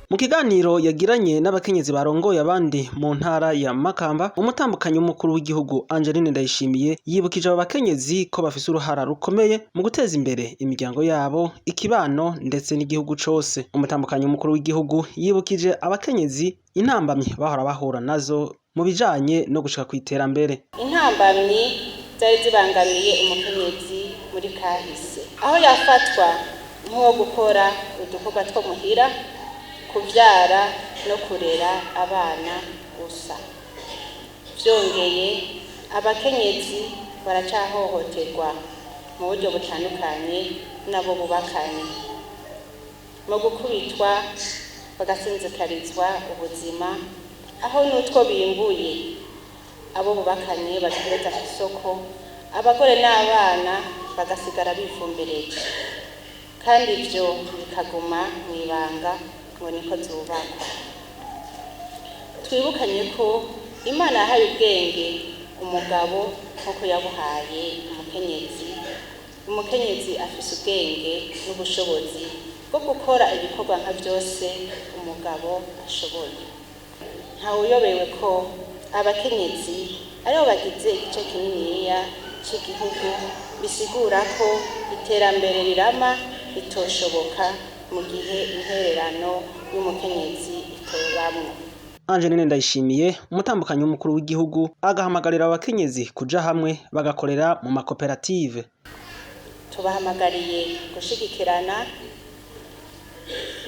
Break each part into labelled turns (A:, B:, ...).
A: Mu kiganiro yagiranye n'abakenyezi barongoye abandi mu ntara ya Makamba, umutambukanyi w'umukuru w'igihugu Angeline Ndayishimiye yibukije abo bakenyezi ko bafise uruhara rukomeye mu guteza imbere imiryango yabo, ikibano ndetse n'igihugu cose. Umutambukanyi w'umukuru w'igihugu yibukije abakenyezi intambamyi bahora bahura nazo mu bijanye no gushika kw'iterambere.
B: Intambamyi zari zibangamiye umukenyezi muri kahise, aho yafatwa nk'uwo gukora udukorwa two muhira, kuvyara no kurera abana gusa. Vyongeye, abakenyezi baracahohoterwa mu buryo butandukanye n'abo bubakanye, mu gukubitwa bagasinzikarizwa ubuzima, aho n'utwo bimbuye abo bubakanye baduhereza kw'isoko, abagore n'abana bagasigara bifumbereje, kandi ivyo bikaguma mw'ibanga ngo niko zubakwa. Twibukanye ko Imana yahaye ubwenge umugabo nk'uko yabuhaye umukenyezi. Umukenyezi afise ubwenge n'ubushobozi bwo gukora ibikorwa nka vyose umugabo ashoboye. Ntawuyobewe ko abakenyezi aribo bagize igice kininiya c'igihugu, bisigura ko iterambere rirama ritoshoboka mu gihe intererano y'umukenyezi itobamwo.
A: Angeline Ndayishimiye, umutambukanyi w'umukuru w'igihugu, agahamagarira abakenyezi kuja hamwe bagakorera mu makoperative.
B: Tubahamagariye gushigikirana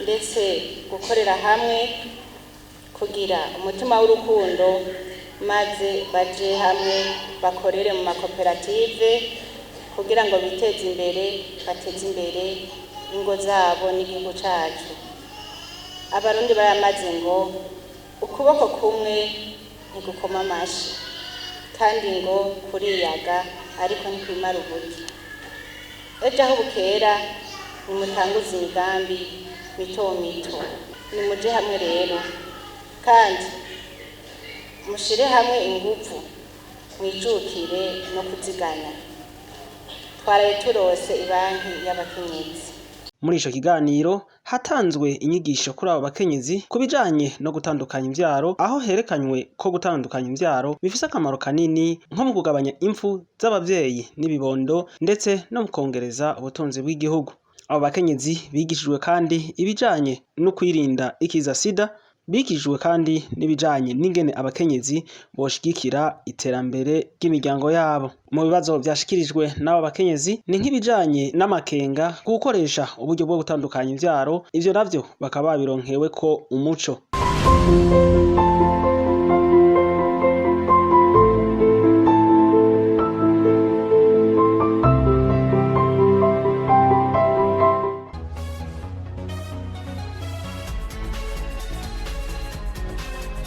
B: ndetse gukorera hamwe, kugira umutima w'urukundo, maze baje hamwe bakorere mu makoperative kugira ngo biteze imbere, bateze imbere ingo zabo n'igihugu cacu. Abarundi baramaze ngo ukuboko kumwe ntigukoma amashi, kandi ngo kuriyaga ariko ntikwimara ubugi. Ejo aho bukera nimutanguze imigambi mito mito, nimuje hamwe rero kandi mushire hamwe inguvu, mwijukire no kuziganya. Twaraye turose ibanki y'abakenyezi.
A: Muri ico kiganiro hatanzwe inyigisho kuri abo bakenyezi ku bijanye no gutandukanya imvyaro, aho herekanywe ko gutandukanya imvyaro bifise akamaro kanini nko mu kugabanya impfu z'abavyeyi n'ibibondo, ndetse no mu kwongereza ubutunzi bw'igihugu. Abo bakenyezi bigishijwe kandi ibijanye no kwirinda ikiza sida, bigishijwe kandi n'ibijanye n'ingene abakenyezi boshigikira iterambere ry'imiryango yabo. Mu bibazo vyashikirijwe n'abo bakenyezi ni nk'ibijanye n'amakenga ku gukoresha uburyo bwo gutandukanya imvyaro, ivyo navyo bakaba babironkeweko umuco.